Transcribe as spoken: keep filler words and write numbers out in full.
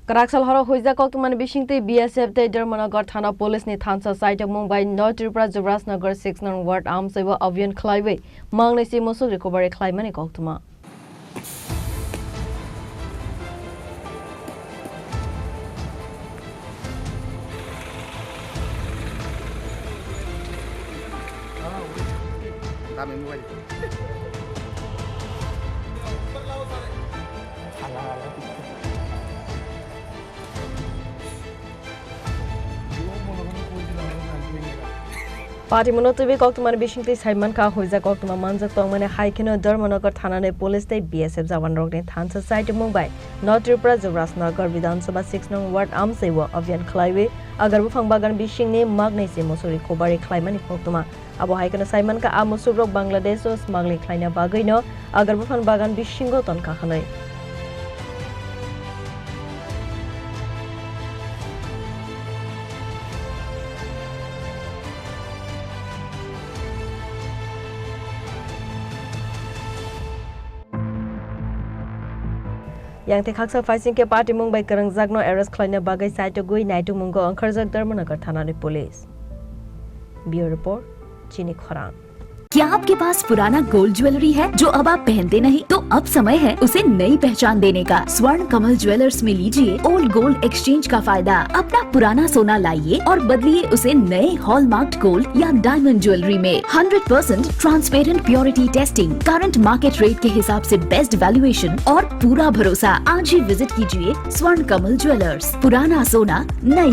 Kwraksal horo huijak koktwmani bisingtwi B S F tei Dharmanagar thana police ni thansa saitok mung bai North Tripura Jubrajnagar six nong ward amchaibo abhiyan khlaiwi mangnwi si musuk recovery khlaimani koktwma. Party muno twiwi koktwmani bisingtwi saimankha, huijak koktwma manjak tongmani hai kheno Dharmanagar thanani police tei B S F jawanrokni thansa saitimung bai North Tripura Jubrajnagar Bidhan Sabha six nong ward amchaiwo abhiyan khlaiwi agar buphang bagan bisingni magnai se musuk recovery khlaimani koktwma. Abo hai kheno saimankha, a musukrok Bangladesh o smuggling khlaina bagwino agar buphang bagan bisingo tonkha hwnwi. Yang tei khaksa phaising khe party mung bai kwrwngjakno arrest khlaina bagwi saitogwi naitukmungo wngkharjak Dharmanagar thanani police. Bureau report, Chini Khorang. क्या आपके पास पुराना gold jewellery है जो अब आप पहनते नहीं? तो अब समय है उसे नई पहचान देने का। स्वर्ण कमल ज्वेलर्स में लीजिए ओल्ड गोल्ड एक्सचेंज का फायदा। अपना पुराना सोना लाइए और बदलिए उसे नए हॉलमार्क्ड गोल्ड या डायमंड ज्वेलरी में। Hundred percent transparent purity testing, current market rate के हिसाब से बेस्ट वैल्यूएशन और पूरा भरोसा। आज ही विजिट कीजिए स्वर्ण कमल ज्वेलर्स। पुराना सोना, नई